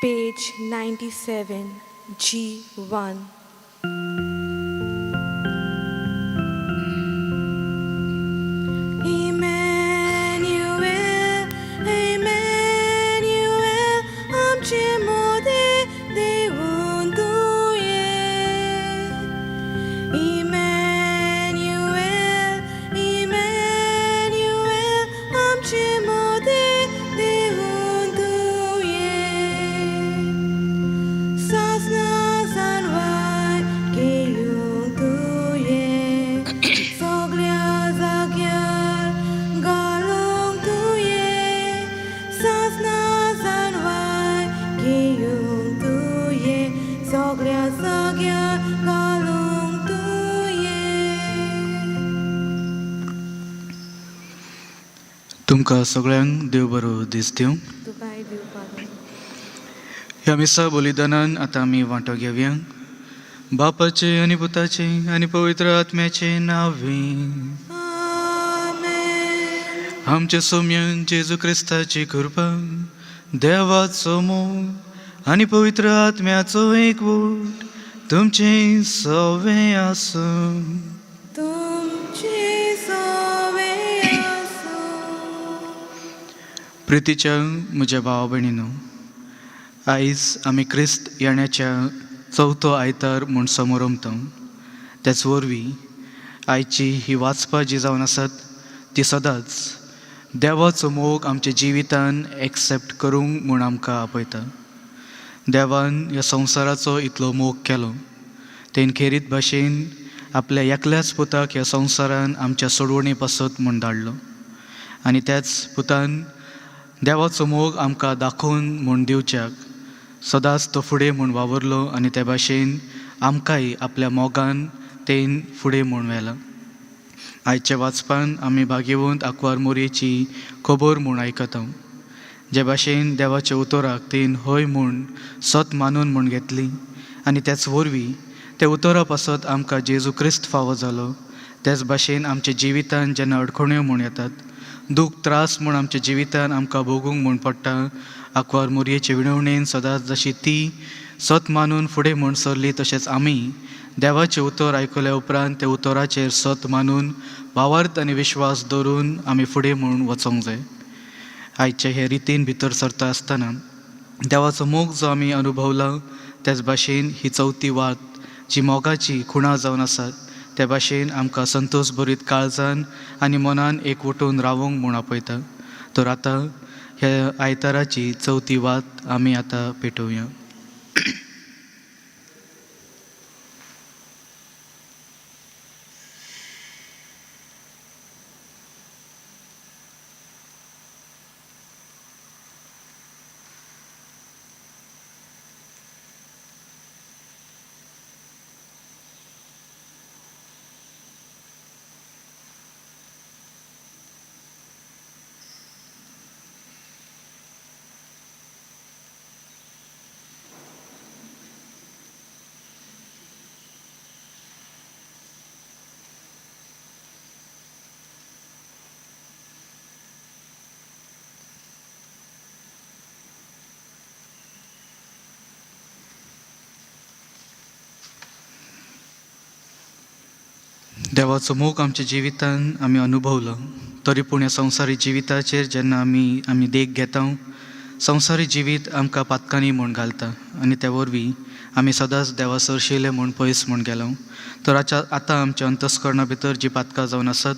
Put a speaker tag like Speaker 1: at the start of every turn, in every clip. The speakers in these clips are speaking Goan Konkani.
Speaker 1: Page 97, G1. Emmanuel, Emmanuel, आमचे मोदे देवून तुये. Emmanuel, Emmanuel, आमचे मोदे देवून तुये. सासना जानवाय घेवंक तुये, सगळ्या जाग्यार घालूंक तुये. सासना जानवाय घेवंक तुये, सगळ्या जाग्यार घालूंक तुये.
Speaker 2: तुमकां सगळ्यांक देव बरो दीस दिवं.
Speaker 1: तुकाय देव पादो.
Speaker 2: ह्या मिसा बलिदानान आतां आमी वांटो घेवया. बापाचे आनी पुताचे आनी पवित्र आत्म्याचे नांवे.
Speaker 1: आमेन.
Speaker 2: आमच्या सोम्यान जेजू क्रिस्ताची कृपा, देवाचो मोग आनी पवित्र आत्म्याचो एकवट तुमचें सवें आसूं.
Speaker 1: तुमचे सवे आसूं.
Speaker 2: प्रितीच्या म्हज्या भावा भयणीनो, आयज आमी क्रिस्त येण्याच्या चवथो आयतार म्हूण समोरमता. त्याच वरवीं आयची ही वाचपां जी जावन आसात ती सदांच देवाचो मोग आमच्या जिवितान एक्सेप्ट करूंक म्हूण आमकां आपयता. देवान ह्या संवसाराचो इतलो मोग केलो, तेन खेरीत भाशेन आपल्या एकल्याच पुताक ह्या संवसारान आमच्या सोडवणे पासत म्हूण धाडलो आनी त्याच पुतान देवाचो मोग आमकां दाखोवन म्हूण दिवच्याक सदांच तो फुडें म्हूण वावुरलो आनी त्या भाशेन आमकांय आपल्या मोगान तेन फुडें म्हूण व्हेलां. आयच्या वाचपान आमी भागेवंत आंकवार मोरयेची खबर म्हूण आयकता. जे भाशेन देवाच्या उतराक तेन हय म्हूण सत मानून म्हूण घेतली आनी त्याच वरवीं त्या उतरा पासत आमकां जेजू क्रिस्त फावो जालो, त्याच भाशेन आमच्या जिवितान जेन्ना अडखण्यो म्हूण येतात, दूख त्रास म्हूण आमच्या जिवितान आमकां भोगूंक म्हूण पडटा, आंकवार मोरयेचे विनवणेन सदांच जशी ती सत मानून फुडें म्हूण सरली, तशेंच आमी देवाचें उतर आयकल्या उपरांत त्या उतराचेर सत मानून भावार्थ आनी विश्वास दवरून आमी फुडें म्हूण वचोंक जाय. आयचे हे रितीन भितर सरता आसतना देवाचो मोग जो आमी अनुभवला, त्याच भाशेन ही चवथी वात जी मोगाची खुणा जावन आसा, त्या भाशेन आमकां संतोश भरीत काळजान आनी मनान एकवटून रावूंक म्हूण आपयता. तर आतां ह्या आयताराची चवथी वात आमी आतां पेटोवया. देवाचो मोग आमच्या जिवितान आमी अनुभवलो, तरी पूण ह्या संवसारी जिविताचेर जेन्ना आमी देख घेता, संवसारी जिवीत आमकां पातकांनी म्हूण घालता आनी त्या वरवीं आमी सदांच देवा सरशिले म्हूण पयस म्हूण गेलो. तर आतां आमच्या अंतस्करणा भितर जी पातकां जावन आसात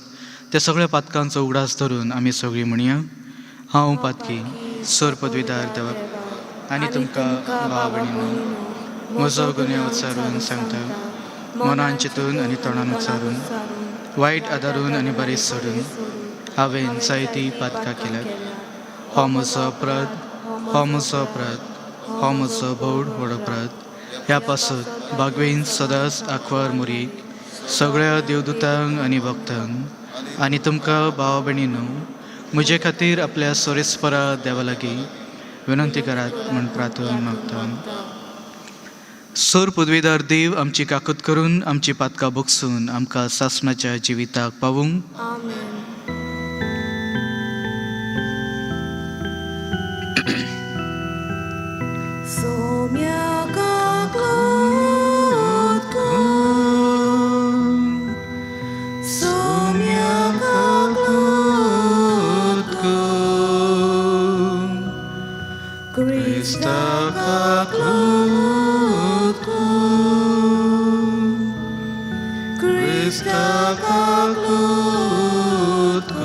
Speaker 2: त्या सगळ्या पातकांचो उगडास धरून आमी सगळीं म्हणया, हांव पातकी सर पदवीदार देवाक आनी तुमकां भाव भयणीनो म्हजो गुन्यांव उच्चारून सांगता. मनान चिंतून आनी तोंडान उच्चारून, वायट आदारून आनी बरें सोडून हांवें जायतीं पातकां केल्यात. हो म्हजो अपराध, हो म्हजो अपराध, हो म्हजो भोव व्हड अपराध. ह्या पासत बागवेन सदांच आंकवार मोरयेक, सगळ्या देवदूतांक आनी भक्तांक आनी तुमकां भाव भयणीनो म्हजे खातीर आपल्या सोरेस्परा देवा लागीं विनंती करात म्हूण प्रार्थना मागता. सोर पदवीदार देव आमची काकूत करून आमची पातकां बगसून आमकां सासणाच्या जिविताक पावूंक.
Speaker 1: आमेन.
Speaker 2: क्रिस्ता काकूत कर, क्रिस्ता काकूत कर,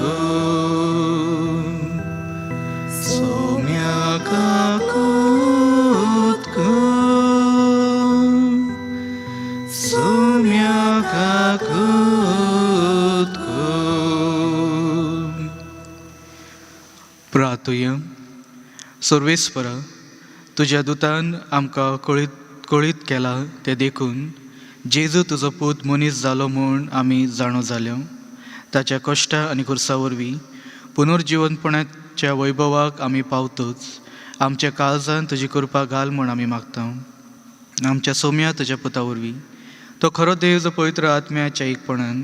Speaker 2: सोम्या काकूत कर, सोम्या काकूत कर. प्रार्थुया. सर्वेस्परा, तुज्या दुतान आमकां कळीत कळीत केलां तें देखून जेजू तुजो पूत मनीस जालो म्हूण आमी जाणो जाल्यो. ताच्या कश्टा आनी खुर्सा वरवीं पुनर्जिवनपणाच्या वैभवाक आमी पावतच आमच्या काळजान तुजी कृपा घाल म्हूण आमी मागता, आमच्या सोम्या तुज्या पुता वरवीं. तो खरो देव जो पवित्र आत्म्याच्या एकपणान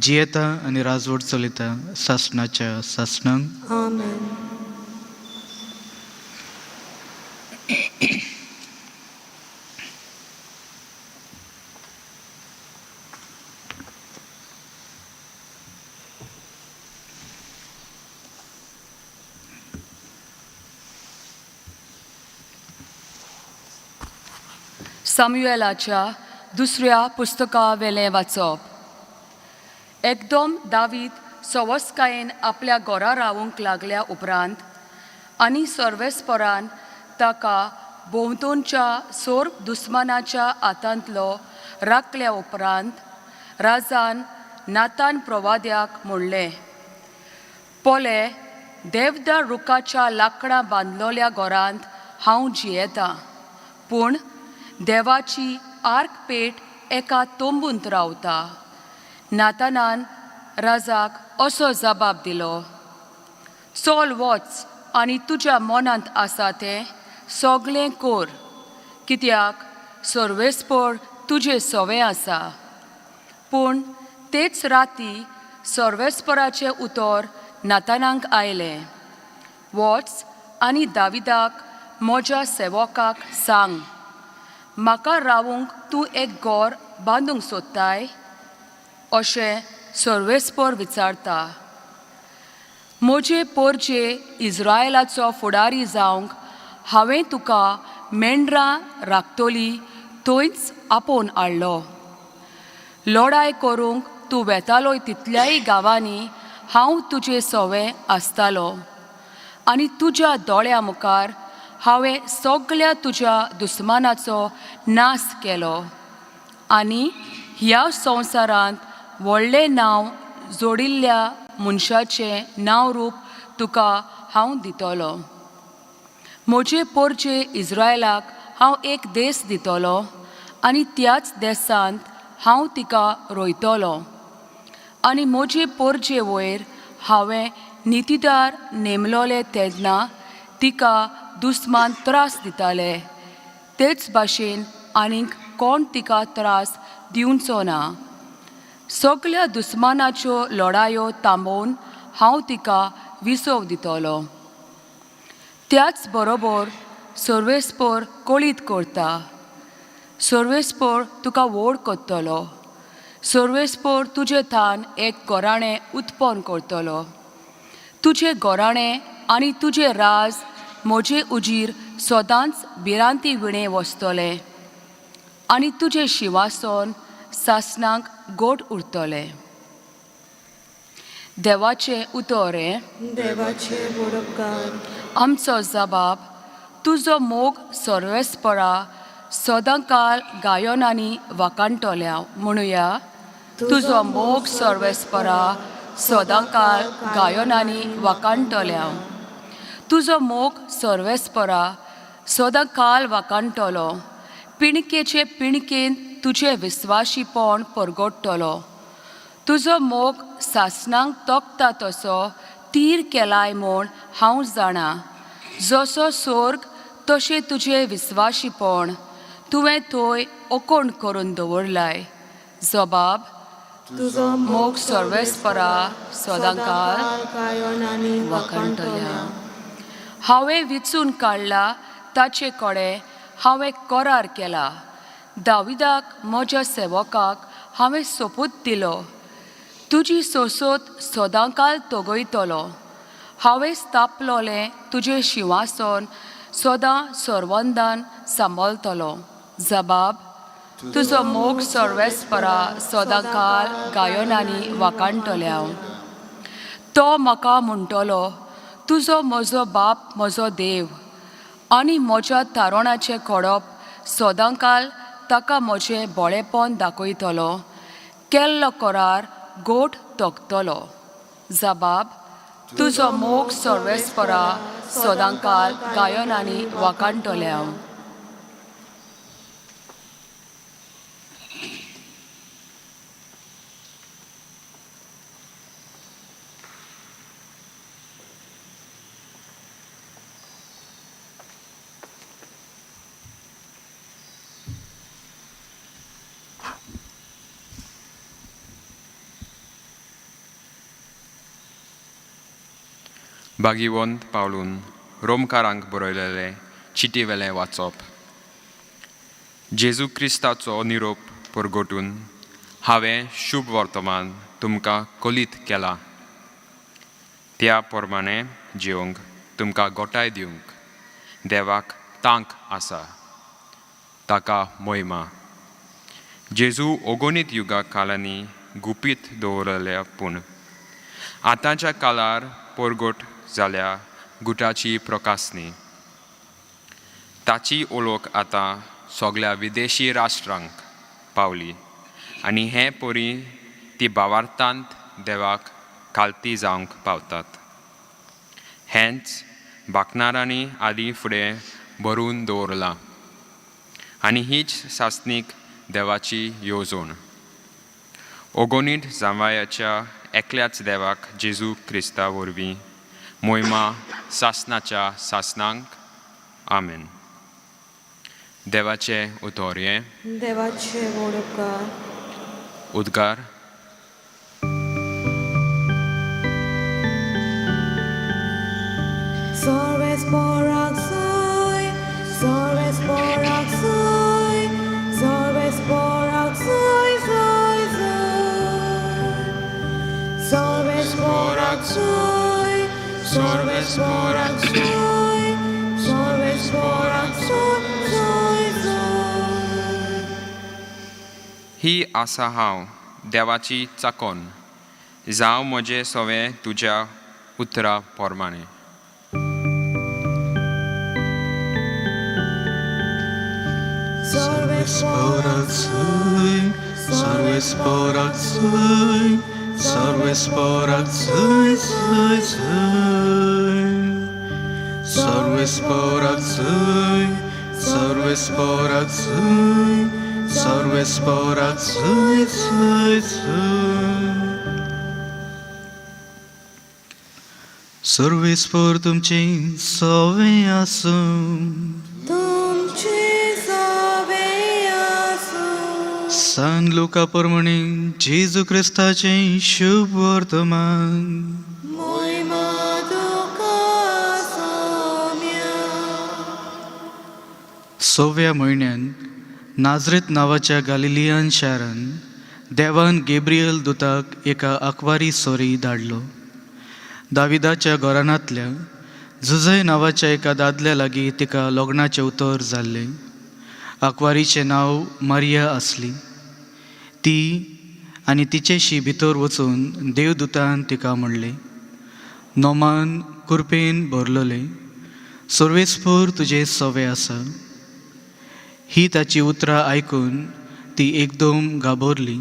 Speaker 2: जियेता आनी राजवट चलयता सासणाच्या सासणांक.
Speaker 1: आमेन.
Speaker 3: सामुएलाच्या दुसऱ्या पुस्तकावेलें वाचप. एकदम दावीद सवस्कायेन आपल्या घरा रावूंक लागल्या उपरांत आनी सर्वेस्परान ताका भोंवतणच्या सोर दुस्मानाच्या हातांतलो राखल्या उपरांत राजान नातान प्रवाद्याक म्हणलें, पोले, देवदार रुखाच्या लांकडां बांदलोल्या घरांत हांव जियेतां, पूण देवाची आर्क पेट एका तंबूंत रावता. नातानान राजाक असो जबाब दिलो, चल वच आनी तुज्या मनांत आसा तें सगळें कर, कित्याक सर्वेस्पर तुजें सवें आसा. पूण तेच राती सर्वेस्पराचें उतर नातानांक आयलें, वच आनी दाविदाक म्हज्या सेवकाक सांग, म्हाका रावूंक तूं एक घर बांदूंक सोदताय अशें सर्वेस्पर विचारता. म्हजे पोरजे इज्रायलाचो फुडारी जावंक हांवें तुका मेंढरां राखतली थंयच आपोवन हाडलो. लडाय करूंक तूं वेतालोय तितल्याय गांवांनी हांव तुजे सवें आसतालो आनी तुज्या दोळ्या मुखार हांवें सगल्या तुज्या दुस्मानाचो नाश केलो आनी ह्या संवसारांत व्हडलें नांव जोडिल्ल्या मनशाचें नांव रूप तुका हांव दितलो. म्हजे पोरजे इज्रायलाक हांव एक देस दितलो आनी त्याच देसांत हांव तिका रोयतलो आनी म्हजे पोरजे वयर हांवें नितीदार नेमलोले तेन्ना तिका दुस्मान त्रास दिताले, तेच भाशेन आनीक कोण तिका त्रास दिवचो ना. सगल्या दुस्मानाच्यो लडायो थांबोवन हांव तिका विसव दितलो. त्याच बरोबर सर्वेस्पर कळीत करता, सर्वेस्पर तुका व्हड करतलो, सर्वेस्पर तुजें थान एक गोराणें उत्पन्न करतलो. तुजें गोराणें आनी तुजें राज म्हजे उजीर सदांच भिरांती विणें वसतलें आनी तुजें शिंवासन सासणाक गोड उरतलें. देवाचें उतर हें.
Speaker 1: देवाचे बरोबगार.
Speaker 3: आमचो जबाब, तुजो मोग सर्वेस्परा सदांकाल गायनांनी वाखाणटल्या. म्हणुया, तुजो मोग सर्वेस्परा सदांकाल गायनांनी वाखाणटल्या. तुजो मोग सर्वेस्परा सदांकाल वाखाणटलो, पिणकेचे पिणकेन तुजें विस्वाशीपण परगटतलो. तुजो मोग सासणांक तोखता तसो तीर केलाय म्हूण हांव जाणा. जसो सोर्ग तशें तुजें विस्वाशीपण तुवें थंय ओकोण करून दवरलाय. जबाब,
Speaker 1: तुजो
Speaker 3: मोग सर्वेस्परा सदांकाल
Speaker 1: गायनांनी
Speaker 3: वाखाणटल्या. हांवें विचून काडला ताचे कडेन हांवें करार केला, दाविदाक म्हज्या सेवकाक हांवें सोपूत दिलो, तुजी सोसोत सदांकाल तगयतलो. हांवें स्थापलोलें तुजें शिंवासन सदां सर्वंदान सांबाळटलो. जबाब तुजो मोग सर्वेस्परा सदांकाल गायनांनी वाखाणटल्या. तो म्हाका म्हणटलो, तुजो म्हजो बाप म्हजो देव, आनी म्हज्या तारणाचें खडप सदांकाल ताका म्हजें बळेपण दाखयतलो, केल्लो करार गोठ तोखतलो. जबाब तुजो मोग सर्वेस्परा सदांकाल गायनांनी वाखाणटल्या.
Speaker 4: भागीवंत पावलून रोमकारांक बरयलेले चिटीवेलें वाचप. जेजू क्रिस्ताचो निरोप परगटून हांवें शुभ वर्तमान तुमकां कलीत केला, त्या प्रमाणें जिवंक तुमकां गोठाय दिवंक देवाक तांक आसा. ताका मोहिमा. जेजू ओगोनीत युगा कालांनी गुपीत दवरल्या, पूण आतांच्या काळार परगट जाल्या गुटाची प्रकासनी. ताची ओळख आतां सगल्या विदेशी राष्ट्रांक पावली आनी हे परी ती भावार्थांत देवाक खालती जावंक पावतात. हेंच बाकनारांनी आदीं फुडें बरोवन दवरलां आनी हीच सासणीक देवाची येवजण. ओगोनीत जांवयाच्या एकल्याच देवाक जेजू क्रिस्ता वरवीं मोहिमा सासनाच्या सासनांक. आमेन. देवाचें उतर हें.
Speaker 1: देवाचे व्हड उपकार.
Speaker 4: उद्गार.
Speaker 1: सर्वेस्पराक सोय, सर्वेस्पराक सोय, सर्वेस्पराक सोय, सोय, सोय. सर्वेस्पराक सोय, सर्वेस्पराक सोय, सर्वेस्पराक सोय, सोय, सोय.
Speaker 4: ही आसा हांव देवाची चाकोन, जावं म्हजें सवें तुज्या उतरा प्रमाणें.
Speaker 1: सर्वेस्पराक
Speaker 2: सोय, सर्वेस्पराक सोय, सर्वेस्पराक सोय, सोय, सोय. सर्वेस्पराक सोय, सर्वेस्पराक सोय, सर्वेस्पराक सोय, सोय, सोय. सर्वेस्पर तुमचे सवे आसूं.
Speaker 1: तुमचे सवे आसूं.
Speaker 2: सान लुका प्रमाणे जेजू क्रिस्ताचें शुभ वर्तमान.
Speaker 1: मोहिमा तुका सोम्या.
Speaker 2: सव्या म्हयन्यान नाजरेत नांवाच्या गालिलियन शारान देवान गेब्रियल दुताक एका आंकवारी सोरी धाडलो. दाविदाच्या घराण्यांतल्या जुजय नांवाच्या एका दादल्या लागीं तिका लग्नाचें उतर जाल्लें. आंकवारीचें नांव मारिया आसली. ती आनी तिचेशी भितर वचून देवदूतान तिका म्हणलें, नोमान कुरपेन भरलोलें, सर्वेस्पर तुजें सवे आसा. ही ताची उतरां आयकून ती एकदम घाबरली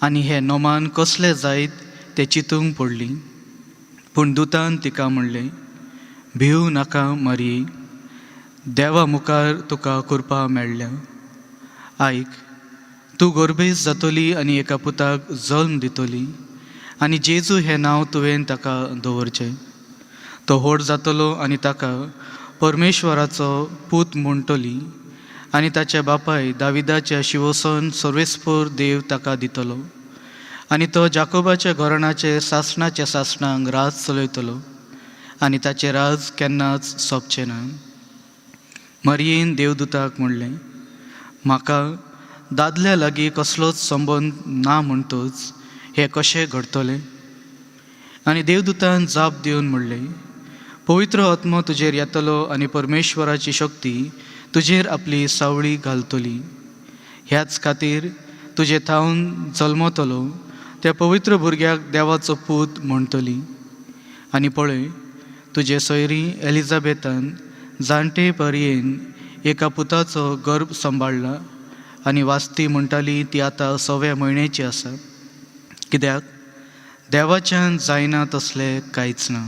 Speaker 2: आनी हें नोमान कसलें जायत तें चिंतूंक पडली. पूण दुतान तिका म्हणलें, भिवू नाका मारये, देवा मुखार तुका कृपा मेळ्ळ्या. आयक, तूं गोरबेज जातली आनी एका पुताक जल्म दितली आनी जेजू हें नांव तुवें ताका दवरचें. तो व्हड जातलो आनी ताका परमेश्वराचो पूत म्हणटली आनी ताच्या बापाय दाविदाच्या शिवसन सर्वेस्पर देव ताका दितलो आनी तो जाकोबाच्या घराण्याचे सासणाच्या सासणांक राज चलयतलो आनी ताचें राज केन्नाच सोंपचें ना. मरियेन देवदूताक म्हणलें, म्हाका दादल्या लागीं कसलोच संबंद ना, म्हणटच हें कशें घडटलें? आनी देवदूतान जाप दिवन म्हणलें, पवित्र आत्मो तुजेर येतलो आनी परमेश्वराची शक्ती तुजेर आपली सावळी घालतली. ह्याच खातीर तुजे थावन जल्मतलो त्या पवित्र भुरग्याक देवाचो पूत म्हणटली. आनी पळय, तुजे सोयरी एलिझाबेथान जाणटे परयेन एका पुताचो गर्भ सांबाळ्ळा आनी वास्ती म्हणटाली ती आतां सव्या म्हयन्याची आसा. कित्याक देवाच्यान जायना तसलें कांयच ना.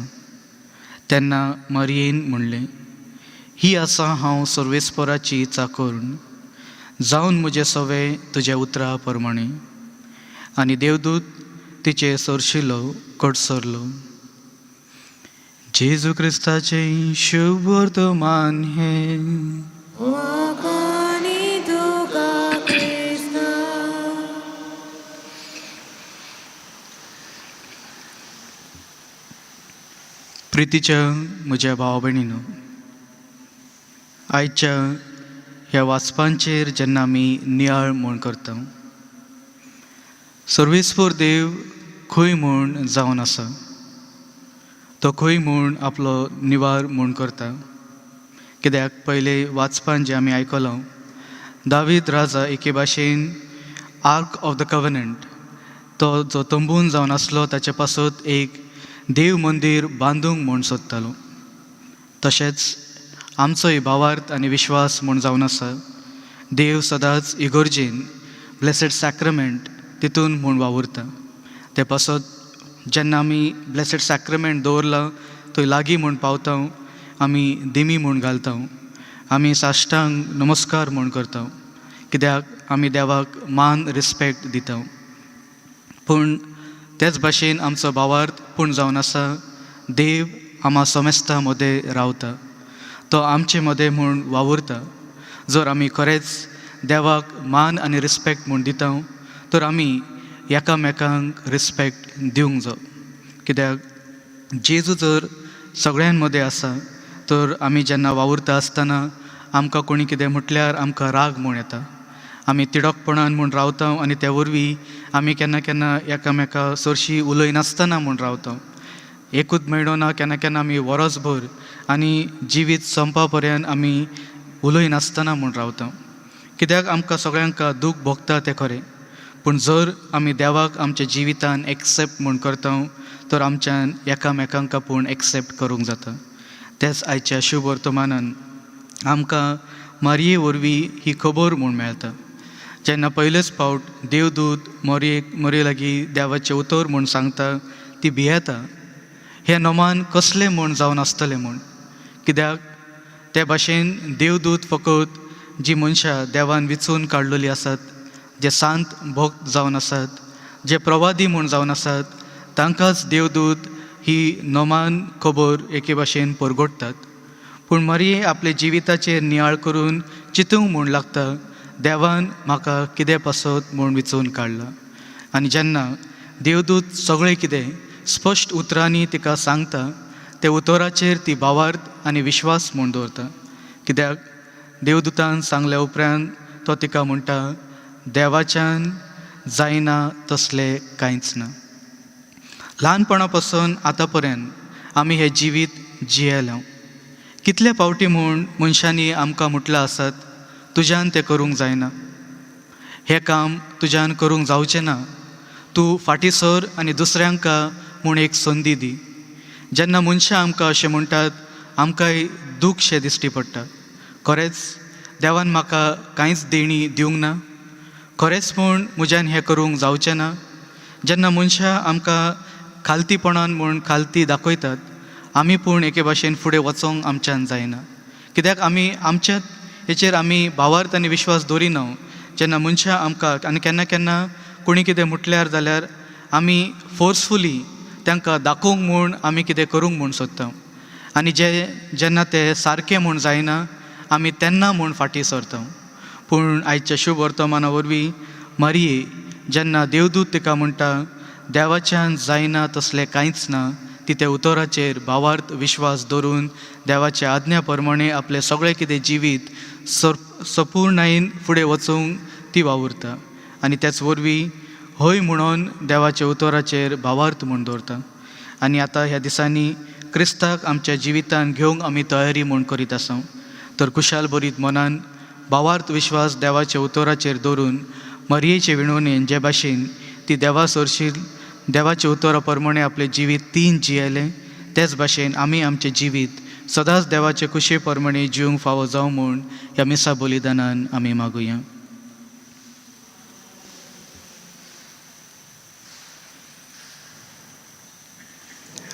Speaker 2: तेन्ना मारयेन म्हणलें, ही आसा हांव सर्वेस्पराची चाकूर्ण, जावन म्हजें सवें तुज्या उतरा प्रमाणें. आनी देवदूत तिचे सरशिलो कडसरलो. जेजू क्रिस्ताचें शुभ वर्तमान हें.
Speaker 1: वाखाणी तुका क्रिस्ता.
Speaker 2: प्रितीच्या म्हज्या भाव भयणीनो, आयच्या ह्या वाचपांचेर जेन्ना आमी नियाळ म्हूण करता, सर्वेस्पर देव खंय म्हूण जावन आसा, तो खंय म्हूण आपलो निवार म्हूण करता. कित्याक पयले वाचपान जें आमी आयकलां, दावीद राजा एके भाशेन आर्क ऑफ the covenant, तो जो तंबून जावन आसलो ताचे पासत एक देव मंदीर बांदूंक म्हूण सोदतालो. तशेंच आमचोय भावार्थ आनी विश्वास म्हूण जावन आसा, देव सदांच इगोर्जेन ब्लेसेड सॅक्रमेंट तितून म्हूण वावुरता. ते पासत जेन्ना आमी ब्लेसेड सॅक्रमेंट दवरलां थंय लागीं म्हूण पावता, आमी दिमी म्हूण घालता, आमी साश्टांग नमस्कार म्हूण करता, कित्याक आमी देवाक मान रिस्पेक्ट दिता. पूण तेच भाशेन आमचो भावार्थ पूण जावन आसा, देव आमा समेस्तां मदें रावता, तो आमचे मदें म्हूण वावुरता. जर आमी खरेंच देवाक मान आनी रिस्पेक्ट म्हूण दिता तर आमी एकामेकांक रिस्पेक्ट दिवंक जाय. कित्याक जेजू जर सगळ्यां मदें आसा तर आमी जेन्ना वावुरता आसतना आमकां कोणी कितें म्हटल्यार आमकां राग म्हूण येता, आमी तिडकपणान म्हूण रावता आनी त्या वरवीं आमी केन्ना केन्ना एकामेका सरशी उलयनासतना म्हूण रावता. एकूच मेळना ना, केन्ना केन्ना आमी वरसभर आनी जिवीत संपा पर्यंत आमी उलयनासतना म्हूण रावता. कित्याक आमकां सगळ्यांक दूख भोगता तें खरें, पूण जर आमी देवाक आमच्या जिवितान एक्सेप्ट म्हूण करता तर आमच्यान एकामेकांक पूण एक्सेप्ट करूंक जाता. तेच आयच्या शुभ वर्तमानान आमकां मारये वरवीं ही खबर म्हूण मेळटा. जेन्ना पयलेच फावट देवदूत मोरये लागीं देवाचें उतर म्हूण सांगता, ती भियेता, हें नमान कसलें म्हूण जावन आसतलें म्हूण. कित्याक ते भाशेन देवदूत फकत जी मनशां देवान विचून काडलेली आसात, जे सांत भक्त जावन आसात, जे प्रवादी म्हूण जावन आसात, तांकांच देवदूत ही नमान खबर एके भाशेन परगटतात. पूण मारये आपले जिविताचेर नियाळ करून चिंतूंक म्हूण लागता, देवान म्हाका कितें पासत म्हूण विचून काडला. आनी जेन्ना देवदूत सगळें कितें स्पश्ट उतरांनी तिका सांगता, त्या उतराचेर ती भावार्थ आनी विश्वास म्हूण दवरता. कित्याक देवदूतान सांगल्या उपरांत तो तिका म्हणटा, देवाच्यान जायना तसलें कांयच ना. ल्हानपणा पासून आतां पर्यंत आमी हें जिवीत जियेल्या. कितले फावटी म्हूण मनशांनी आमकां म्हटलां आसत, तुज्यान तें करूंक जायना, हें काम तुज्यान करूंक जावचें ना, तूं फाटीं सर आनी दुसऱ्यांक म्हूण एक संदी दी. जेन्ना मनशां आमकां अशें म्हणटात आमकांय दुखशें दिश्टी पडटा. खरेंच देवान म्हाका कांयच देणी दिवंक ना, खरेंच म्हूण म्हज्यान हें करूंक जावचें ना. जेन्ना मनशां आमकां खालतीपणान म्हूण खालती दाखयतात, आमी पूण एके भाशेन फुडें वचोंक आमच्यान जायना. कित्याक आमी आमच्या हेचेर आमी भावार्थ आनी विश्वास दवरिना. जेन्ना मनशां आमकां आनी केन्ना केन्ना कोणी कितें म्हटल्यार जाल्यार आमी फोर्सफुली तांकां दाखोवंक म्हूण आमी कितें करूंक म्हूण सोदता आनी जे जेन्ना ते सारकें म्हूण जायना आमी तेन्ना म्हूण फाटीं सरता. पूण आयच्या शुभ वर्तमाना वरवीं मारये जेन्ना देवदूत तिका म्हणटा, देवाच्यान जायना तसलें कांयच ना, ती त्या उतराचेर भावार्थ विश्वास दवरून देवाच्या आज्ञा प्रमाणे आपलें सगळें कितें जिवीत सपूर्णायेन फुडें वचूंक ती वावुरता आनी त्याच वरवीं हय म्हणून देवाच्या उतराचेर भावार्थ म्हूण दवरता. आनी आतां ह्या दिसांनी क्रिस्ताक आमच्या जिवितान घेवंक आमी तयारी म्हूण करीत आसा. तर कुशाल बरीत मनान भावार्थ विश्वास देवाच्या उतराचेर दवरून मरयेचे विणवणेन जे भाशेन ती देवा सरशी देवाच्या उतरा प्रमाणे आपलें जिवीत तीन जियेलें, तेच भाशेन आमी आमचें जिवीत सदांच देवाचे कुशे प्रमाणे जिवंक फावो जावं म्हूण ह्या मिसा बलिदानान आमी मागुया.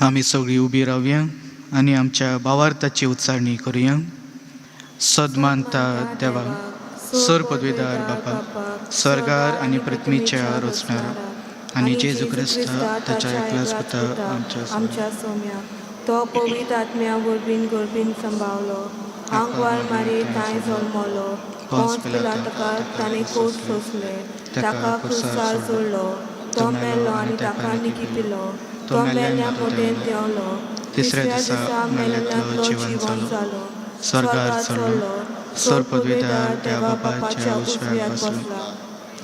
Speaker 2: आमी सगळीं उबी रावया आनी आमच्या भावार्थाची उच्चारणी करुया. सदमानता देवा, सर पदवीदार बापा, स्वर्गार आनी पृथ्वीच्या रचणारा आनी जेजू क्रिस्त ताच्या एकल्याच पुता आमच्या
Speaker 1: सोम्या, तो पवित्र आत्म्या वरवीं गर्भीन सांबावलो, आंकवार मारी तांय जल्मलो, पोंस पिलातका ताणें कोट सोंसले, ताका क्रुसार सोडलो, तो मेलो आनी ताका निकिपिलो, तो मेल्ल्या मदें देंवलो, तिसऱ्या दिसा मेल्ल्यांतलो जिवन जालो,
Speaker 2: स्वर्गार चडलो, सर पदवीदार देवा बापाच्या उजव्याक बसलो,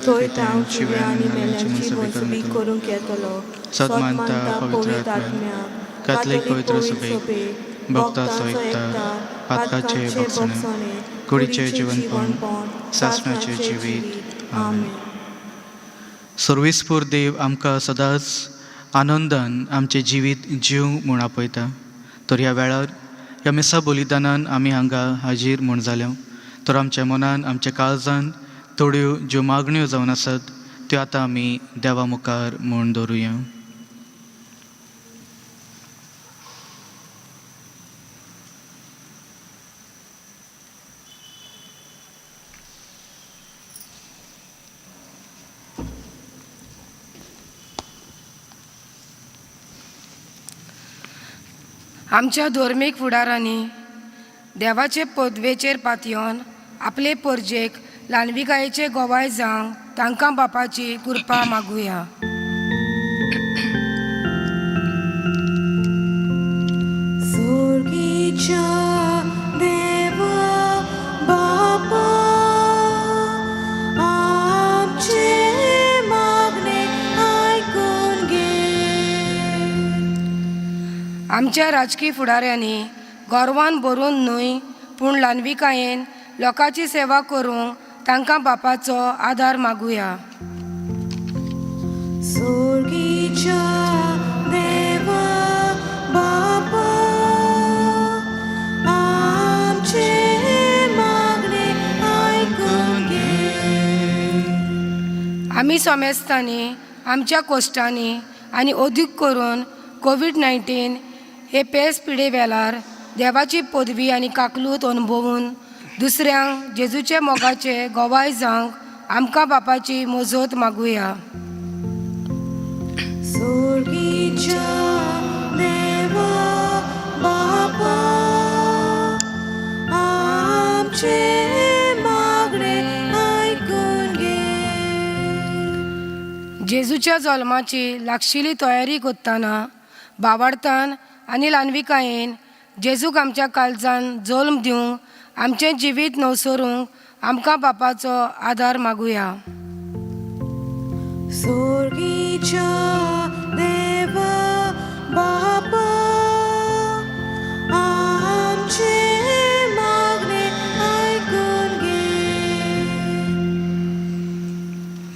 Speaker 1: थंय तांव जिव्या आनी मेल्यांची मनसुबी करूंक येतलो.
Speaker 2: सदमानता पवित्र आत्म्या, कातलीक पवित्र सभेक, भक्ताचो एकता, पातकाचे भोगसणे, कुडीचें जिवनपण, सासणाचें जिवीत. आमेन. सर्वेस्पूर देव आमकां सदांच आनंदान आमचें जिवीत जिवंक म्हूण आपयता. तर ह्या वेळार ह्या मिसा बलिदानान आमी हांगा हाजीर म्हूण जाल्या. तर आमच्या मनान आमच्या काळजान थोड्यो ज्यो मागण्यो जावन आसात त्यो आतां आमी देवा मुखार म्हूण दवरुया.
Speaker 5: आमच्या धर्मीक फुडारांनी देवाचे पदवेचेर पातयेवन आपले परजेक ल्हानविकायेचे गोवाय जावंक तांकां बापाची कृपा मागुया.
Speaker 1: सोर्गीच्या देवा बापा, आमचें मागणें आयकून घे.
Speaker 5: आमच्या राजकी फुडाऱ्यांनी गोरवान भरून न्हय पूण ल्हानविकायेन लोकांची सेवा करूंक तांकां बापाचो आदार मागुया.
Speaker 1: सोर्गीच्या देवा बापा, आमचें मागणें आयकून घे.
Speaker 5: आमी सोमेस्तांनी आमच्या कोश्टांनी आनी अदीक करून कोवीड-19 हे पेस पिडे वेळार देवाची पदवी आनी काकलूत अणभवून दुसऱ्यांक जेजूचे मोगाचे गोवाय जावंक आमकां बापाची मजत मागुया.
Speaker 1: सोर्गीच्या देवा बापा, आमचें मागणें आयकून घे.
Speaker 5: जेजूच्या जल्माची लागशिल्ली तयारी करतना बावार्थान आनी ल्हानविकायेन जेजूक आमच्या काळजान जल्म दिवंक आमचें जिवीत नवसरूंक आमकां बापाचो आदार मागुया.
Speaker 1: सोर्गीच्या देवा बापा, आमचें मागणें आयकून घे.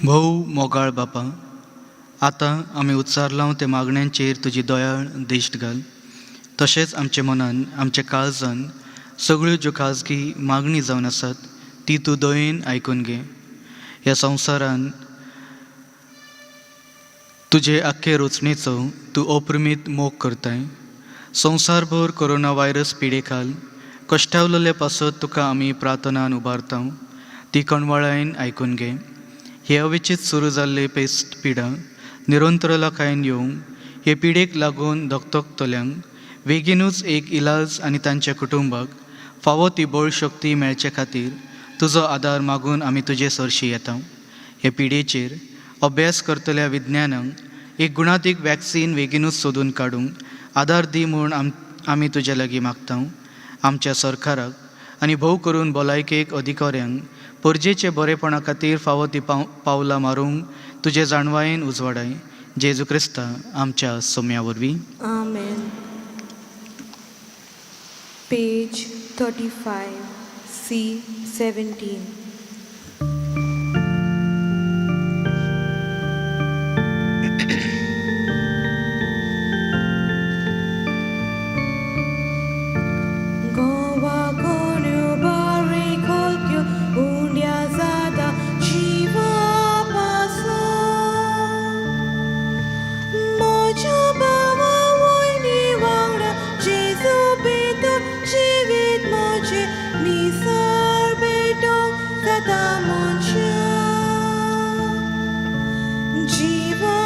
Speaker 2: भोव मोगाळ बापा, आतां आमी उच्चारलां त्या मागण्यांचेर तुजी दयाळ दिश्ट घाल. तशेंच आमच्या मनान आमच्या काळजान सगळ्यो ज्यो खाजगी मागणी जावन आसात ती तूं दयेन आयकून घे. ह्या संवसारान तुजे आख्खे रचणेचो तूं अप्रमीत मोग करताय. संवसारभर कोरोना व्हायरस पिडे खाल कश्टावलेले पासत तुका आमी प्रार्थनान उबारता, ती कणवळायेन आयकून घे. हे अवेचीत सुरू जाल्ले पेस्ट पिडा निरंतरलाकायेन येवंक हे पिडेक लागून धकधकतल्यांक बेगीनूच एक इलाज आनी तांच्या कुटुंबाक फावो ती बळशक्ती मेळचे खातीर तुजो आदार मागून आमी तुजे सरशी येता. हे पिडेचेर अभ्यास करतल्या विज्ञानांक एक गुणातीक वॅक्सीन बेगीनूच सोदून काडूंक आदार दी म्हूण आमी तुजे लागीं मागता. आमच्या सरकाराक आनी भोव करून भलायकेक अधिकाऱ्यांक परजेचे बरेपणा खातीर फावो ती पावलां मारूंक तुजे जाणवायेन उजवाडाय. जेजू क्रिस्ता आमच्या सोम्या वरवीं.
Speaker 1: आमेन. Page 35, C 17. Goa कोण्यो बारी खोलक्यो उंड्या जाता जिवा पासून म्हज्या भावा वयनी वांगडा जेजू भितर जिवीत म्हजें निसर भेटोवंक जाता मनशां जिवा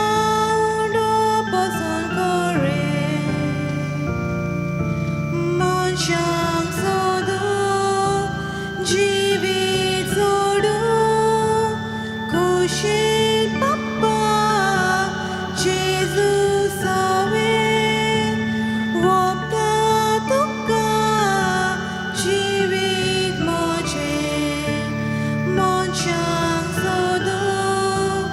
Speaker 1: उंडो पसून करें मनशांक सोदूंक जिवीत सोडूंक खोशेन बाप्पा जेजू सवें वोपता तुका जिवीत म्हजें मनशांक सोदूंक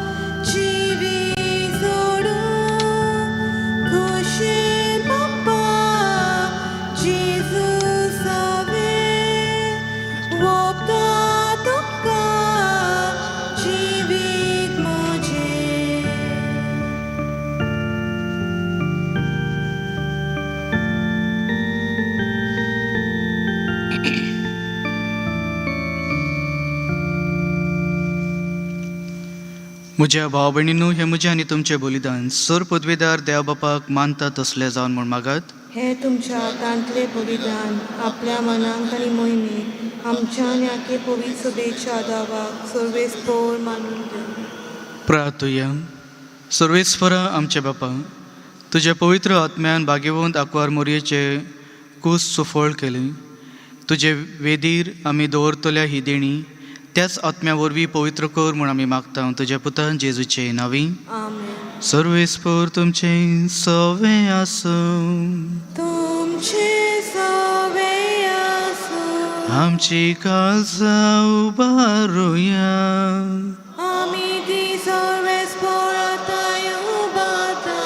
Speaker 1: जिवीत सोडूंक खोशेन बाप्पा जेजू सवें वोपता तुका जिवीत म्हजें.
Speaker 2: म्हज्या भाव भयणीनू हें म्हजें आनी तुमचें बलिदान सर पदवेदार देव बापाक मानता तसलें जावन म्हूण मागात.
Speaker 1: हे तुमच्या हातांतलें बलिदान आपल्या मनांक आनी मोहिमेक आमच्या आनी आखे पवित्र सभेच्या दावाक सर्वेस्पोर मानून घेवं.
Speaker 2: प्रार्थुया. सर्वेस्परा आमचे बापा, तुज्या पवित्र आत्म्यान भाग्यवंत आंकवार मोरयेचे कूस सुफळ केलें. तुजे वेदीर आमी दवरतल्या ही देणी त्याच आत्म्या वरवीं पवित्र कर म्हूण आमी मागता तुज्या पुतान जेजूचे नांवी.
Speaker 1: आमेन.
Speaker 2: सर्वेस्पोर तुमचें सवें आसूं.
Speaker 1: तुमचे सवे आसूं.
Speaker 2: आमची काळजां उबारुया.
Speaker 1: आमी ती सर्वेस्पोराताय उबारता.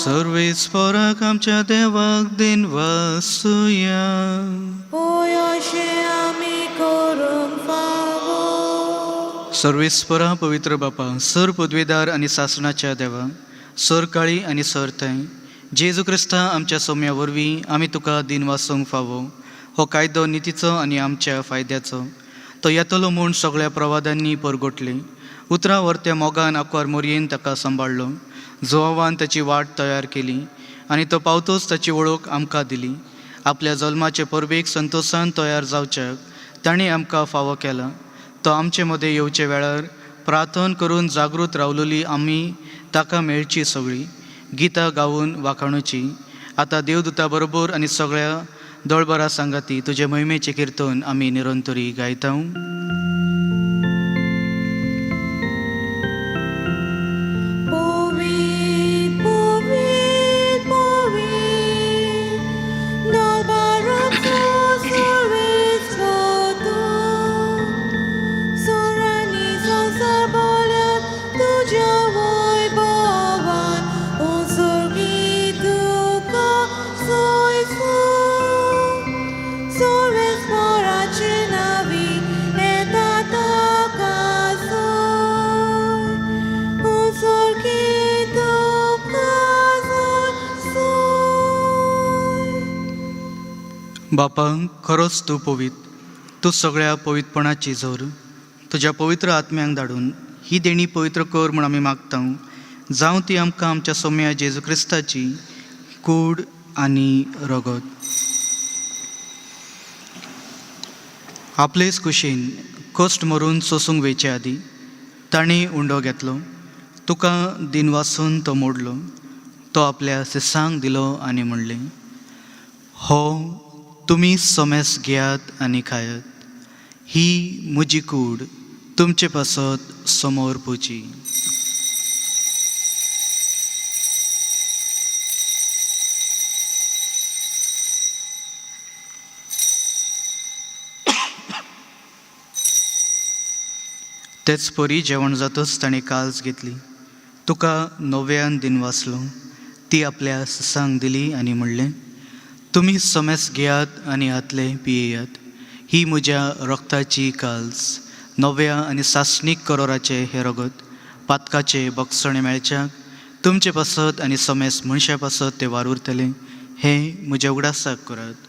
Speaker 2: सर्वेस्पोराक आमच्या देवाक दिन वासुया.
Speaker 1: पळय अशें आमी करूंक फावो.
Speaker 2: सर्वेस्परा पवित्र बापा, सर पदवेदार आनी सासणाच्या देवा, सर काळी आनी सर थंय जेजू क्रिस्ता आमच्या सोम्या वरवीं आमी तुका दिन वासूंक फावो. हो कायदो नितीचो आनी आमच्या फायद्याचो. तो येतलो म्हूण सगळ्या प्रवादांनी परगटले. उतरां व्हरत्या मोगान आंकवार मोरयेन ताका सांबाळ्ळो. जुवावान ताची वाट तयार केली आनी तो पावतोच ताची वळख आमकां दिली. आपल्या जल्माचे परबेक संतोशान तयार जावच्याक ताणें आमकां फावो केला. तो आमचे मदें येवचे वेळार प्रार्थन करून जागृत रावलेली आमी ताका मेळची सगळीं गितां गावून वाखाणुची. आतां देवदूता बरोबर आनी सगळ्या दळबरा सांगाती तुजे मोहिमेचें किर्तन आमी निरंतरी गायता.
Speaker 1: पवित्र पवित्र पवित्र दरबाराचो सर्वेस्पर तूं. सुरांनी संवसार भरल्यात तुज्या वैभवान. ओ स्वर्गी तुका सोयसूं. सर्वेस्पराचे नांवी येता ताका सोय. ओ स्वर्गी तुका सोयसूं.
Speaker 2: बापा, खरोच तूं पवित्र, तूं सगळ्या पवित्रपणाची जोर. तुज्या पवित्र आत्म्यांक धाडून ही देणी पवित्र कर म्हूण आमी मागता. जावं ती आमकां आमच्या सोम्या जेजू क्रिस्ताची कूड आनी रगत. आपलेच कुशीन कश्ट मरून सोसूंक वेचे आदीं ताणें उंडो घेतलो, तुका दिनवासून तो मोडलो, तो आपल्या सिसांक दिलो आनी म्हणलें, हो तुमी सोमेस घेयात आनी खायात. ही म्हजी कूड तुमचे पासत समोर पुची. तेच परी जेवण जातच ताणें काल्स घेतली, तुका नव्यान दिनवासलो, ती आपल्या ससांक दिली आनी म्हणलें, तुमी समेस घेयात आनी हातले पियेयात. ही म्हज्या रक्ताची काल्स, नव्या आनी सासणीक करोराचें हें रगत पातकाचें बक्षणें मेळच्याक तुमचे पासत आनी समेस मनशा पासत तें वावुरतलें. हें म्हज्या उगडासाक करात.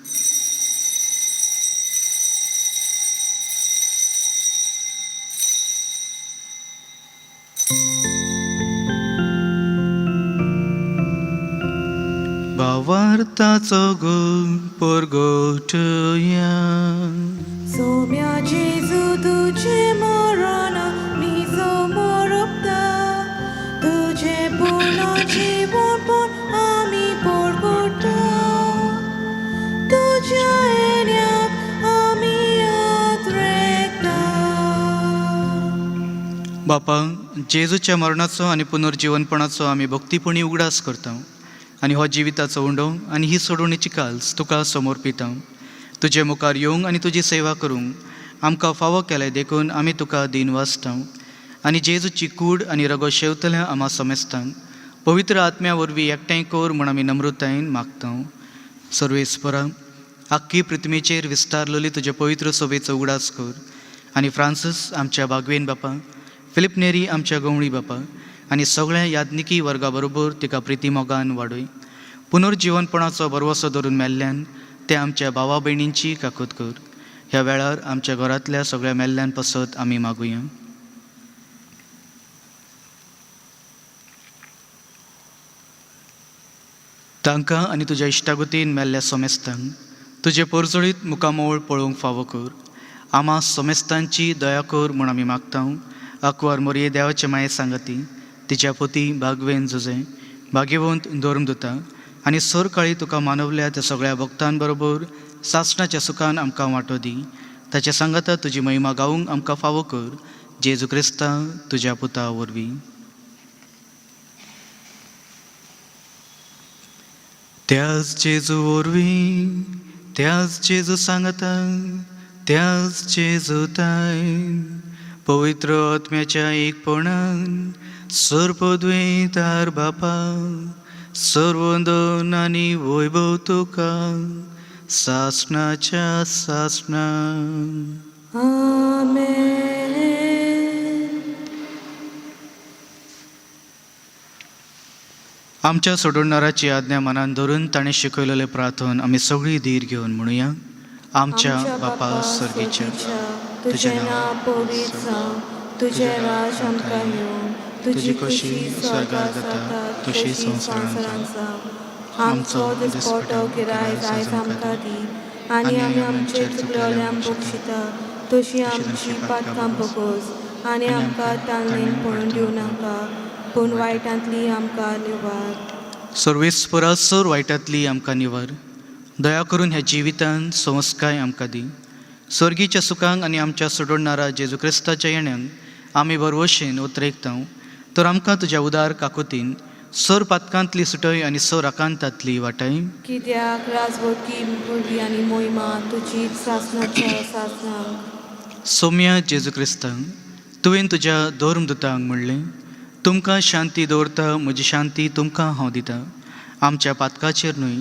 Speaker 2: भावार्थाचो गुण परगटया.
Speaker 1: सोम्या जेजू तुजें मरण आमी समर्पता, तुजें पूर्ण जिवनपण आमी परगटा, तुज्या येण्याक आमी आत्रेकता.
Speaker 2: बापा, जेजूच्या मरणाचो आनी पुनर्जिवनपणाचो आमी भक्तीपणी उगडास करता आनी हो जिविताचो उंडो आनी ही सोडवणीची काल्स तुका समर्पिता. तुजे मुखार येवंक आनी तुजी सेवा करूंक आमकां फावो केलें देखून आमी तुका दीन वाचता आनी जेजूची कूड आनी रगत शेवतल्या आमा समेस्तांक पवित्र आत्म्या वरवीं एकठांय कर म्हूण आमी नम्रतायेन मागता. सर्वेस्परा, आख्खी पृथ्वीचेर विस्तारलेली तुजे पवित्र सोबेचो उगडास कर आनी फ्रांसीस आमच्या बागवेन बापा, फिलीप नेरी आमच्या गवळी बापा आनी सगळ्या याज्ञिकी वर्गा बरोबर तिका प्रिती मोगान वाडय. पुनर्जिवनपणाचो भरवसो धरून मेल्ल्यान ते आमच्या भावा भयणींची काकूत कर. ह्या वेळार आमच्या घरांतल्या सगळ्या मेल्ल्यान पासत आमी मागुया. तांकां आनी तुज्या इश्टागतीन मेल्ल्या सोमेस्तांक तुजें परजळीत मुखामोळ पळोवंक फावो कर. आमा सोमेस्तांची दया कर म्हूण आमी मागता. आंकवार मोरये देवाचे माये सांगाती, तिच्या पोती बागवेन जुजें भाग्यवंत धर्मदुता आनी सरकाळी तुका मानवल्या त्या सगळ्या भक्तां बरोबर सासणाच्या सुखान आमकां वांटो दी. ताच्या सांगाता तुजी महिमा गावूंक आमकां फावो कर, जेजू क्रिस्ता तुज्या पुता वरवीं. त्याच जेजू वरवीं, त्याच जेजू सांगता, त्याच जेजू ताय पवित्र आत्म्याच्या एकपणान सर्पद्वैतार बापा, सर्वंदन आनी वैभव तुका सासणाच्या सासणा.
Speaker 1: आमेन.
Speaker 2: आमच्या सोडवणाराची आज्ञा मनान धरून ताणें शिकयलेलें प्रार्थन आमी सगळीं धीर घेवन म्हणुया. आमच्या बापा सर्गीच्या,
Speaker 1: तुजें नांव पवित्र जावं, तुजें राज आमकां येवं, तुजी खोशी स्वर्गार जाता तशी संवसारांत जावं. आमचो दिसपटो गिरायक आयज आमकां दी आनी आमी आमचे चुकलेल्यांक बक्षिता तशी आमची पातकां बगोस आनी आमकां ताणें पडून दिवं नाका, पूण वायटांतली आमकां निवार.
Speaker 2: सर्वेस्परा, सर वायटांतली आमकां निवार. दया करून ह्या जिवितान संस्काय आमकां दी. स्वर्गीच्या सुखांक आनी आमच्या सोडवणारा जेजू क्रिस्ताच्या येण्याक आमी भरवशेन उतरेकता, तर आमकां तुज्या उदार काकुतीन सर पातकांतली सुटय आनी सर आकांतांतली वाटाय.
Speaker 1: कित्याक राजवटकी पूर्वी आनी मोहिमा तुजी सासणाच्या सासणाक.
Speaker 2: सोम्या जेजू क्रिस्तांक, तुवें तुज्या धर्मदुतांक म्हणलें, तुमकां शांती दवरता, म्हजी शांती तुमकां हांव दितां. आमच्या पातकाचेर न्हय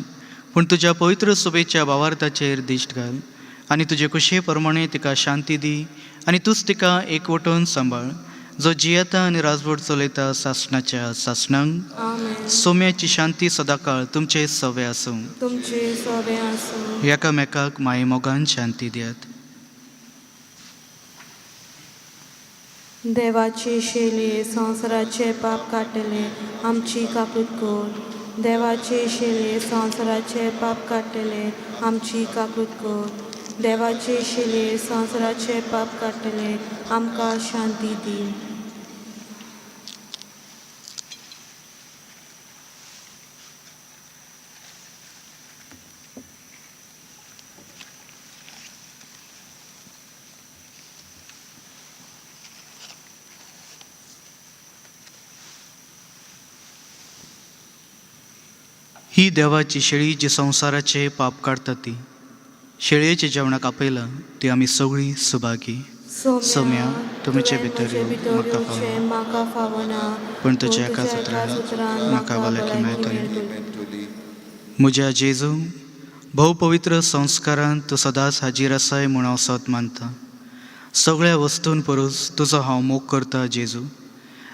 Speaker 2: पूण तुज्या पवित्र सोबेच्या भावार्थाचेर दिश्ट घाल आनी तुजे कुशे प्रमाणे तिका शांती दी आनी तूंच तिका एकवटून सांबाळ, जो जियेता आनी राजवट चलयता सासणाच्या सासणांक.
Speaker 1: आमेन.
Speaker 2: सोम्याची शांती सदांकाळ तुमचे सवे आसूं.
Speaker 1: तुमचे सोबे आसूं.
Speaker 2: एकामेकाक मायेमोगान शांती दियात.
Speaker 1: देवाची शेली संवसाराचे पाप काडटले, आमची काकूत कर. देवाची शेली संवसाराचे पाप काडटले, आमची काकूत कर. देवाची शेली संवसाराचे पाप काडटले, आमकां शांती दी.
Speaker 2: ही देवाची शेळी जी संवसाराचे पाप काडटा ती शेळयेच्या जेवणाक आपयला ती आमी सगळीं सुभागी.
Speaker 1: सोम्या,
Speaker 2: तुमचे
Speaker 1: तुवें
Speaker 2: भितर
Speaker 1: म्हजे
Speaker 2: येवंक
Speaker 1: भितर
Speaker 2: म्हाका
Speaker 1: येवचें म्हाका फावना,
Speaker 2: पूण तुज्या एका उतरान म्हाका भलायकी मेळटली. म्हज्या जेजू, भोवपवित्र संस्कारान तूं सदांच हाजीर आसाय म्हूण हांव सत मानता. सगळ्या वस्तून परस तुजो हांव मोग करता जेजू,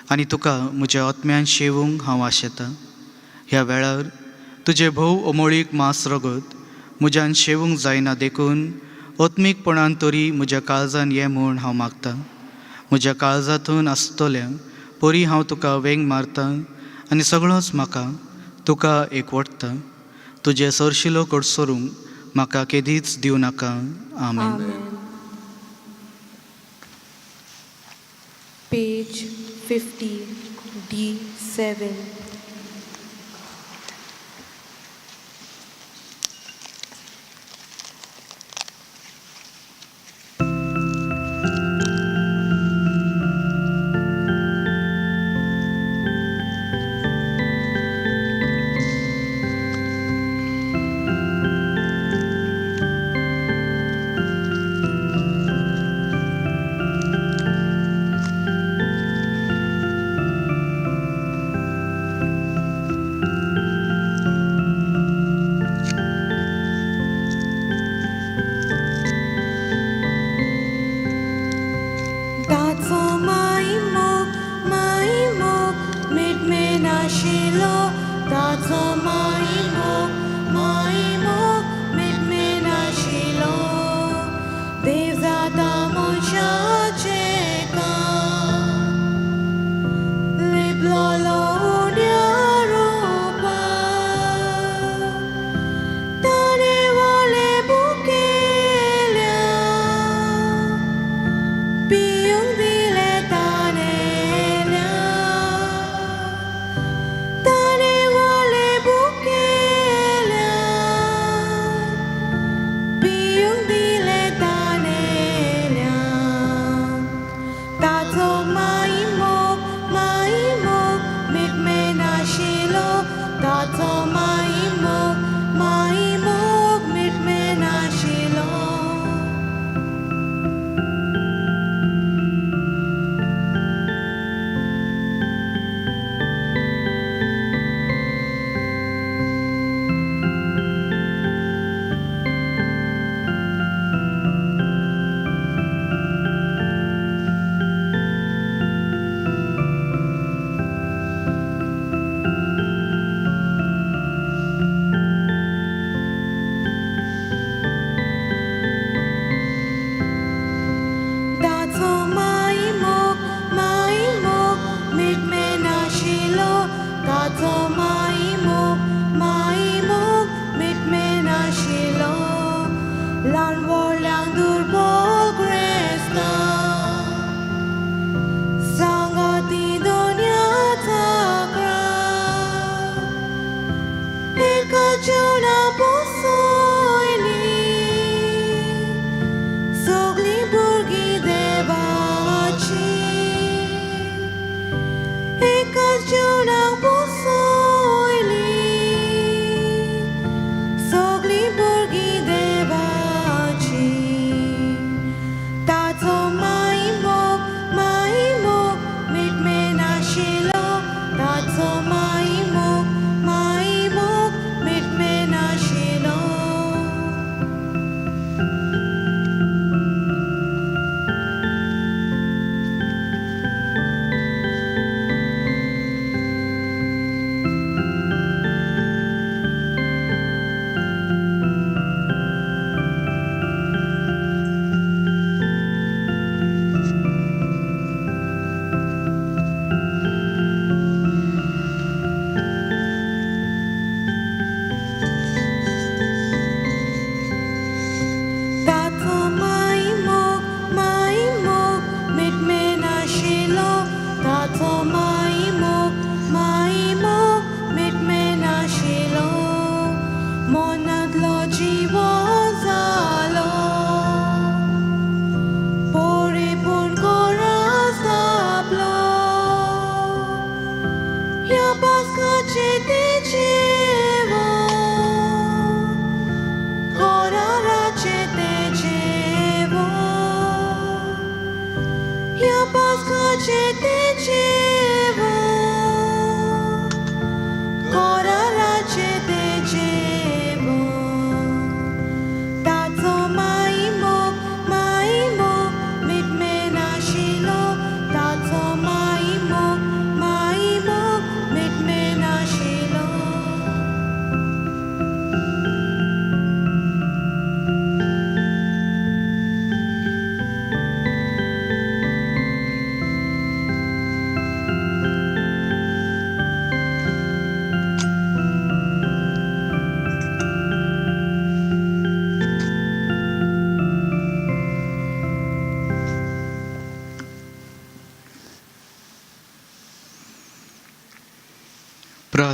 Speaker 2: आनी तुका म्हज्या आत्म्यान शेवूंक हांव आशेतां. ह्या वेळार तुजें भोव अमोळीक मांस रगत म्हज्यान शेवूंक जायना देखून आत्मीकपणान तरी म्हज्या काळजान ये म्हूण हांव मागतां. म्हज्या काळजांतून आसतल्या परी हांव तुका वेंग मारतां आनी सगळोच म्हाका तुका एकवटता. तुजें सरशिलो कडसरूंक म्हाका केदीच दिवं नाका. आमेन.
Speaker 1: आमेन. Page 50, D7.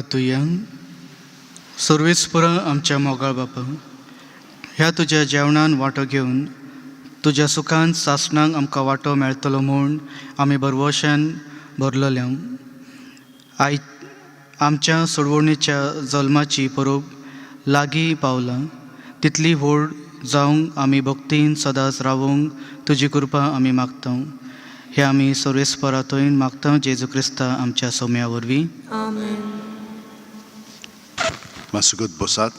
Speaker 2: प्रार्थुया. सर्वेस्पुरा आमच्या मोगाळ बापा, ह्या तुज्या जेवणान वांटो घेवन तुज्या सुखान सासणाक आमकां वांटो मेळटलो म्हूण आमी भरवशान भरलेल्या. I आमच्या सोडवणेच्या जल्माची परब लागीं पावला, तितली व्हड जावंक आमी भक्तीन सदांच रावूंक तुजी कृपा आमी मागता. हे आमी सर्वेस्परातूय मागता जेजू क्रिस्ता आमच्या सोम्या वरवीं.
Speaker 1: आमेन.
Speaker 6: मासुगत बसात.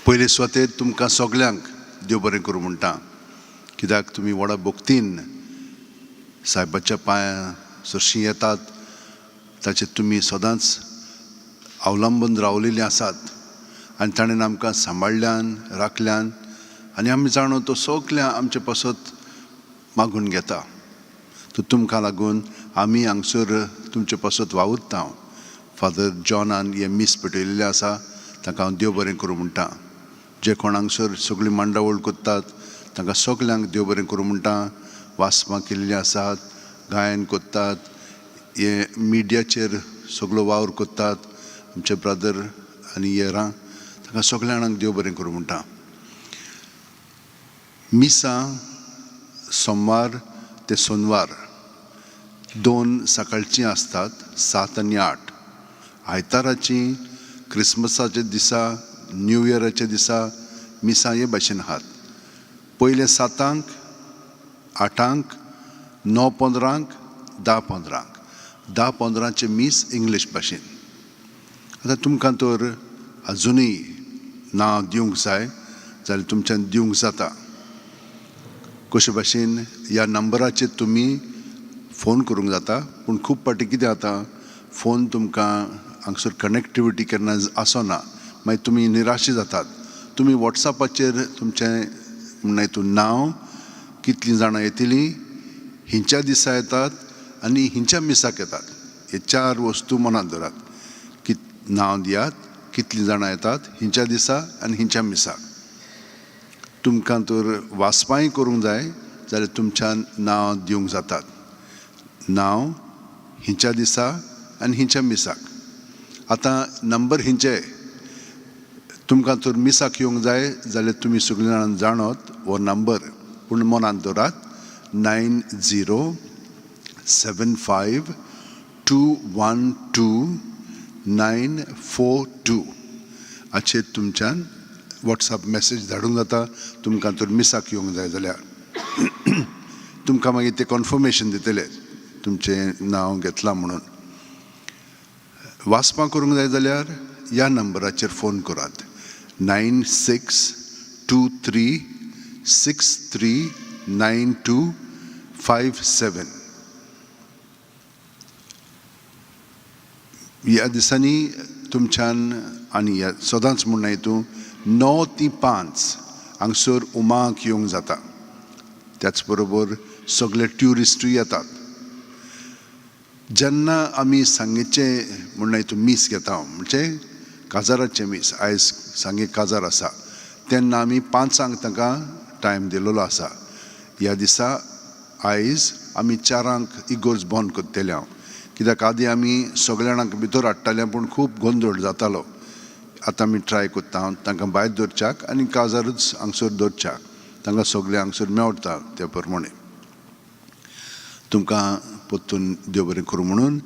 Speaker 6: पयले सुवातेर तुमकां सगल्यांक देव बरें करूं म्हणटा, कित्याक तुमी व्हडा भक्तीन सायबाच्या पांया सरशीं येतात, ताचेर तुमी सदांच अवलंबून रावलेलीं आसात आनी ताणें आमकां सांबाळ्ळ्यान राखल्यान आनी आमी जाणो तो सगळ्या आमचे पासत मागून घेता. तर तुमकां लागून आमी हांगसर तुमचे पासत वावुरता. फादर जॉनान हें मीस पेटयलेलें आसा, तांकां हांव देव बरें करूं म्हणटा. जे कोण हांगसर सगळी मांडावळ करतात तांकां सगल्यांक देव बरें करूं म्हणटा. वाचपां केल्लीं आसात, गायन करतात, हे मिडियाचेर सगळो वावर करतात आमचे ब्रदर आनी येरां, तांकां सगल्या जाणांक देव बरें करूं म्हणटा. मिसां सोमवार ते सोनवार 2 सकाळचीं आसतात, 7 आनी 8. आयताराची, क्रिसमसाच्या दिसा, न्यू इयराच्या दिसा मिसां हे भाशेन आहात. पयले 7, 8, 9:15, 10:15. 10:15 मीस इंग्लीश भाशेन. आतां तुमकां तर आजुनूय नांव दिवंक जाय जाल्यार तुमच्यान दिवंक जाता. कशे भाशेन ह्या नंबराचेर तुमी फोन करूंक जाता, पूण खूब फावटी कितें जाता, फोन तुमकां हांगसर कनेक्टिविटी केन्ना आसना, मागीर तुमी निराशी जातात. तुमी वॉट्सॅपाचेर तुमचें म्हणल्यार हितून नांव, कितलीं जाणां येतलीं, हिंच्या दिसा येतात आनी हिंच्या मिसाक येतात, हे 4 वस्तू मनांत दवरात. नांव दियात, कितलीं जाणां येतात, हिंच्या दिसा आनी हिंच्या मिसाक. तुमकां तर वाचपांय करूंक जाय जाल्यार तुमच्यान नांव दिवंक जातात. नांव, हिंच्या दिसा आनी हिंच्या मिसाक. आतां नंबर हिंचे, तुमकां तर मिसाक येवंक जाय जाल्यार तुमी सगळीं जाणां जाणत हो नंबर, पूण मनांत दवरात 90 75 2 1 2 9 4 2. हाचेर तुमच्यान वॉट्सॅप मॅसेज धाडूंक जाता तुमकां तर मिसाक येवंक जाय जाल्यार. तुमकां मागीर ते कन्फर्मेशन दितले तुमचें नांव घेतलां म्हणून. वाचपां करूंक जाय जाल्यार ह्या नंबराचेर फोन करात 9 6 2 3 6 3 9 2 5 7. ह्या दिसांनी तुमच्यान आनी ह्या सदांच म्हणना हितून 9 ते 5 हांगसर उमाक येवंक जाता. त्याच बरोबर सगळे ट्युरिस्टूय येतात. जेन्ना आमी सांगेचें म्हणना हितून मीस घेता, म्हणजे काजाराचें मीस, आयज सांगे काजार आसा, तेन्ना आमी 5 तांकां टायम दिलेलो आसा. ह्या दिसा आयज आमी 4 इगोर्ज बंद करतले हांव, कित्याक आदी आमी सगल्या जाणांक भितर हाडटाले पूण खूब गोंदळ जातालो. आतां आमी ट्राय करता हांव तांकां भायर दवरच्याक आनी काजारूच हांगसर दवरच्याक, तांकां सगळें हांगसर मेवता त्या प्रमाणे. तुमकां परतून देव बरें करूं म्हणून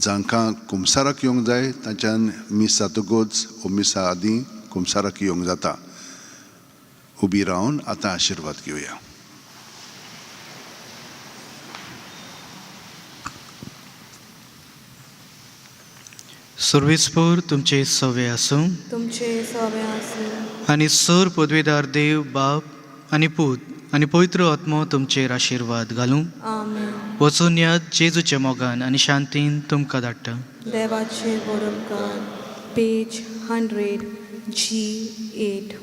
Speaker 6: जांकां कुमसाराक येवंक जाय तांच्यान मीस जातकूच वो मिसा आदीं कुमसाराक येवंक जाता. उबी रावन आतां आशिर्वाद घेवया.
Speaker 2: सर्वेस्पोर तुमचे सवे आसूं,
Speaker 1: तुमचे सवे आसूं.
Speaker 2: आनी सर पदवेदार देव बाप आनी पूत आनी पवित्र आत्मो तुमचेर आशिर्वाद घालूं.
Speaker 1: आमेन.
Speaker 2: वचून याद जेजूच्या मोगान आनी शांतीन तुमकां धाडटा.
Speaker 1: देवाचे बरोबकार. पेज 100 G8.